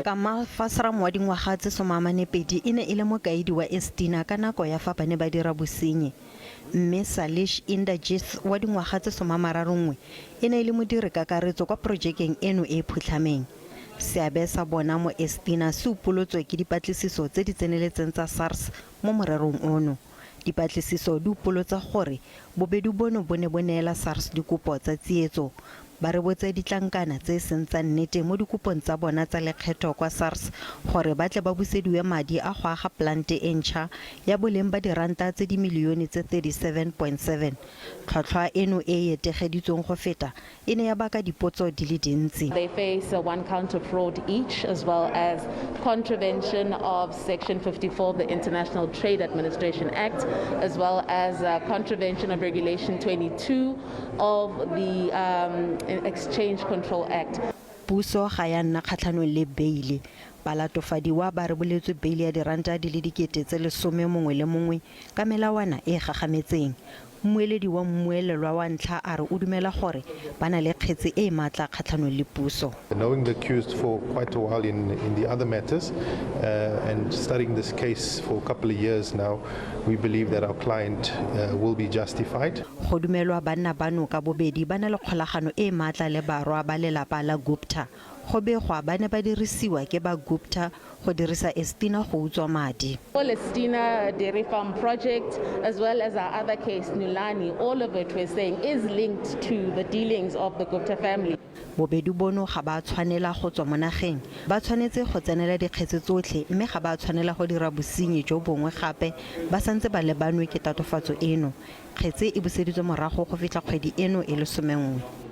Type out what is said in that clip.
Kamal Fasram wa dingwaga tse 42 e ne e le mokaedi wa Estina ka nako ya fa ba ne ba dira bosenyi, mme Salish Inderjith wa dingwaga tse 31 e ne e le modiri kakaretso kwa porojekeng eno e e phutlhameng. Seabe sa bona mo Estina se upolotswe ke dipatlisiso tse di tseneletseng tsa SARS mo morerong ono. Dipatlisiso di upolotsa gore bobedi bono bo ne bo neela SARS dikopo tsa tsietso. Ba rebotse ditlankana tse e seng tsa nnete mo dikopong tsa bona tsa lekgetho kwa SARS gore ba tle ba busediwe madi a go aga polante e ntšha ya boleng ba diranta tse dimilione tse 37.7. Tlhwatlhwa eno e e etegeditsweng go feta e ne ya baka dipotso di le dintsi. They face one count of fraud each, as well as contravention of Section 54 of the International Trade Administration Act, as well as contravention of Regulation 22 of the Exchange Control Act. Puso ga ya nna kgatlhanong le beile. Balatofadiwa ba reboletswe beile ya diranta di le 10,000 mongwe le mongwe ka melawana e e gagametseng. Mmueledi wa mmuelelwa wa ntlha a re o dumela gore ba na le kgetse e e maatla kgatlhanong le puso. Knowing the accused for quite a while in, in the other matters and studying this case for a couple of years now, we believe that our client will be justified. Go dumelwa banna bano ka bobedi ba na le kgolagano e e maatla le barwa ba lelapa la Gupta. Go begwa ba ne ba dirisiwa ke ba Gupta go dirisa Estina go utswa madi. Estina Dairy Farm project, as well as our other case, Nulani, all of it we're saying is linked to the dealings of the Gupta family. Bobedi bono ga ba a tshwanela go tswa mo nageng. Ba tshwanetse go tsenela dikgetse tsotlhe mme ga ba a tshwanela go dira bosenyi jo bongwe gape ba santse ba lebanwe ke tatofatso eno. Kgetse e buseditswe morago go fitlha kgwedi eno e le somenngwe.